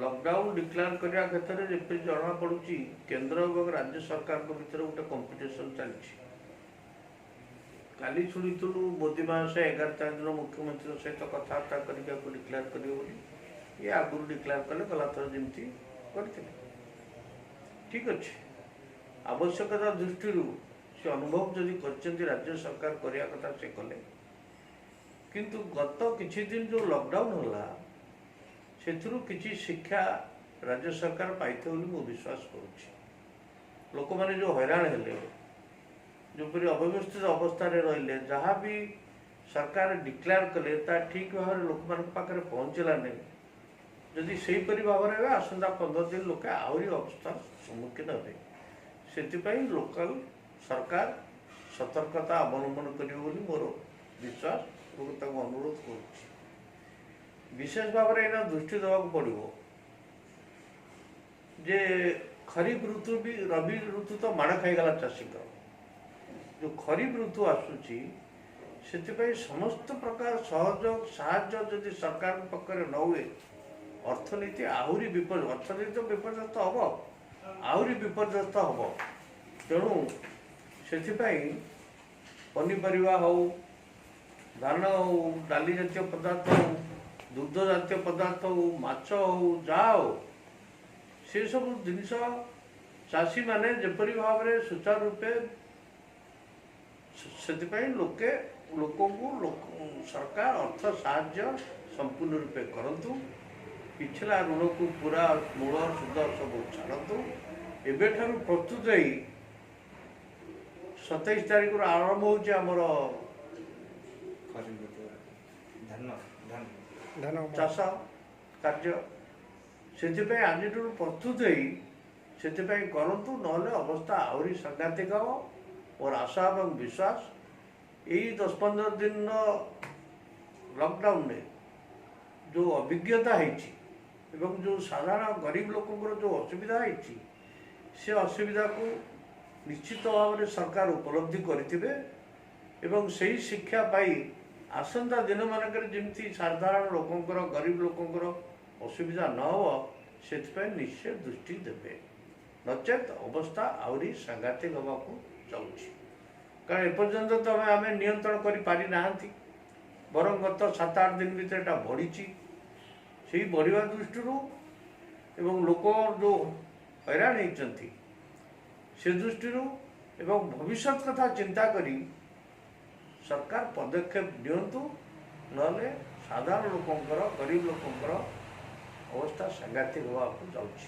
Lockdown declare କରିବା କ୍ଷେତ୍ରରେ ଯେପରି ଜଣାପଡ଼ୁଛି, କେନ୍ଦ୍ର ଏବଂ ରାଜ୍ୟ ସରକାରଙ୍କ ଭିତରେ ଗୋଟେ କମ୍ପିଟିସନ୍ ଚାଲିଛି। କାଲି ଶୁଣିଥିଲୁ ମୋଦି ମହାଶୟ 11 ତାରିଖ ଦିନ ମୁଖ୍ୟମନ୍ତ୍ରୀଙ୍କ ସହିତ କଥାବାର୍ତ୍ତା କରିକି ଆକୁ ଡିକ୍ଲେୟାର କରିବେ ବୋଲି। ଇଏ ଆଗରୁ ଡିକ୍ଲେୟାର କଲେ, ଗଲାଥର ଯେମିତି କରିଥିଲେ। ଠିକ୍ ଅଛି, ଆବଶ୍ୟକତା ଦୃଷ୍ଟିରୁ ସେ ଅନୁଭବ ଯଦି କରିଛନ୍ତି, ରାଜ୍ୟ ସରକାର କରିବା କଥା ସେ କଲେ। କିନ୍ତୁ ଗତ କିଛି ଦିନ ଯେଉଁ ଲକଡାଉନ୍ ହେଲା, ସେଥିରୁ କିଛି ଶିକ୍ଷା ରାଜ୍ୟ ସରକାର ପାଇଥିବେ ବୋଲି ମୁଁ ବିଶ୍ୱାସ କରୁଛି। ଲୋକମାନେ ଯେଉଁ ହଇରାଣ ହେଲେ, ଯେଉଁପରି ଅବ୍ୟବସ୍ଥିତ ଅବସ୍ଥାରେ ରହିଲେ, ଯାହା ବି ସରକାର ଡିକ୍ଲେୟାର କଲେ ତା ଠିକ୍ ଭାବରେ ଲୋକମାନଙ୍କ ପାଖରେ ପହଞ୍ଚିଲା ନାହିଁ। ଯଦି ସେହିପରି ଭାବରେ ହେବେ, ଆସନ୍ତା 15 ଦିନ ଲୋକେ ଆହୁରି ଅବସ୍ଥାର ସମ୍ମୁଖୀନ ହେବେ। ସେଥିପାଇଁ ଲୋକାଲ ସରକାର ସତର୍କତା ଅବଲମ୍ବନ କରିବେ ବୋଲି ମୋର ବିଶ୍ୱାସ ଏବଂ ତାକୁ ଅନୁରୋଧ କରୁଛି। ବିଶେଷ ଭାବରେ ଏଇନା ଦୃଷ୍ଟି ଦେବାକୁ ପଡ଼ିବ ଯେ ଖରିଫ ଋତୁ ବି, ରବି ଋତୁ ତ ମାଡ଼ ଖାଇଗଲା ଚାଷୀଙ୍କର, ଯେଉଁ ଖରିଫ ଋତୁ ଆସୁଛି, ସେଥିପାଇଁ ସମସ୍ତ ପ୍ରକାର ସହଯୋଗ ସାହାଯ୍ୟ ଯଦି ସରକାରଙ୍କ ପକ୍ଷରେ ନ ହୁଏ, ଅର୍ଥନୀତି ଆହୁରି ବିପଦ, ଅର୍ଥନୀତି ତ ବିପର୍ଯ୍ୟସ୍ତ ହେବ, ଆହୁରି ବିପର୍ଯ୍ୟସ୍ତ ହେବ। ତେଣୁ ସେଥିପାଇଁ ପନିପରିବା ହଉ, ଧାନ ହଉ, ଡାଲି ଜାତୀୟ ପଦାର୍ଥ ହଉ, ଦୁଗ୍ଧ ଜାତୀୟ ପଦାର୍ଥ ହଉ, ମାଛ ହଉ, ଯାହା ହଉ, ସେସବୁ ଜିନିଷ ଚାଷୀମାନେ ଯେପରି ଭାବରେ ସୁଚାରୁ ରୂପେ, ସେଥିପାଇଁ ଲୋକେ ଲୋକଙ୍କୁ ସରକାର ଅର୍ଥ ସାହାଯ୍ୟ ସମ୍ପୂର୍ଣ୍ଣ ରୂପେ କରନ୍ତୁ। ପିଛିଲା ଋଣକୁ ପୁରା ମୂଳ ସୁଧ ସବୁ ଛାଡ଼ନ୍ତୁ। ଏବେଠାରୁ ପ୍ରସ୍ତୁତ ହେଇ 27 ତାରିଖରୁ ଆରମ୍ଭ ହେଉଛି ଆମର ଧାନ ଧାନ ଧାନ ଚାଷ କାର୍ଯ୍ୟ। ସେଥିପାଇଁ ଆଜିଠାରୁ ପ୍ରସ୍ତୁତ ହେଇ ସେଥିପାଇଁ କରନ୍ତୁ, ନହେଲେ ଅବସ୍ଥା ଆହୁରି ସାଂଘାତିକ ହେବ। ମୋର ଆଶା ଏବଂ ବିଶ୍ୱାସ, ଏଇ 10-15 ଦିନର ଲକଡାଉନରେ ଯେଉଁ ଅଭିଜ୍ଞତା ହେଇଛି ଏବଂ ଯେଉଁ ସାଧାରଣ ଗରିବ ଲୋକଙ୍କର ଯେଉଁ ଅସୁବିଧା ହେଇଛି, ସେ ଅସୁବିଧାକୁ ନିଶ୍ଚିତ ଭାବରେ ସରକାର ଉପଲବ୍ଧି କରିଥିବେ ଏବଂ ସେଇ ଶିକ୍ଷା ପାଇ ଆସନ୍ତା ଦିନମାନଙ୍କରେ ଯେମିତି ସାଧାରଣ ଲୋକଙ୍କର, ଗରିବ ଲୋକଙ୍କର ଅସୁବିଧା ନ ହେବ, ସେଥିପାଇଁ ନିଶ୍ଚୟ ଦୃଷ୍ଟି ଦେବେ। ନଚେତ୍ ଅବସ୍ଥା ଆହୁରି ସାଂଘାତିକ ହେବାକୁ ଯାଉଛି। କାରଣ ଏପର୍ଯ୍ୟନ୍ତ ତ ଆମେ ନିୟନ୍ତ୍ରଣ କରିପାରିନାହାନ୍ତି, ବରଂ ଗତ 7-8 ଦିନ ଭିତରେ ଏଟା ବଢ଼ିଛି। ସେଇ ବଢ଼ିବା ଦୃଷ୍ଟିରୁ ଏବଂ ଲୋକ ଯେଉଁ ହଇରାଣ ହେଇଛନ୍ତି ସେ ଦୃଷ୍ଟିରୁ ଏବଂ ଭବିଷ୍ୟତ କଥା ଚିନ୍ତା କରି ସରକାର ପଦକ୍ଷେପ ନିଅନ୍ତୁ, ନହେଲେ ସାଧାରଣ ଲୋକଙ୍କର, ଗରିବ ଲୋକଙ୍କର ଅବସ୍ଥା ସାଂଘାତିକ ହେବାକୁ ଯାଉଛି।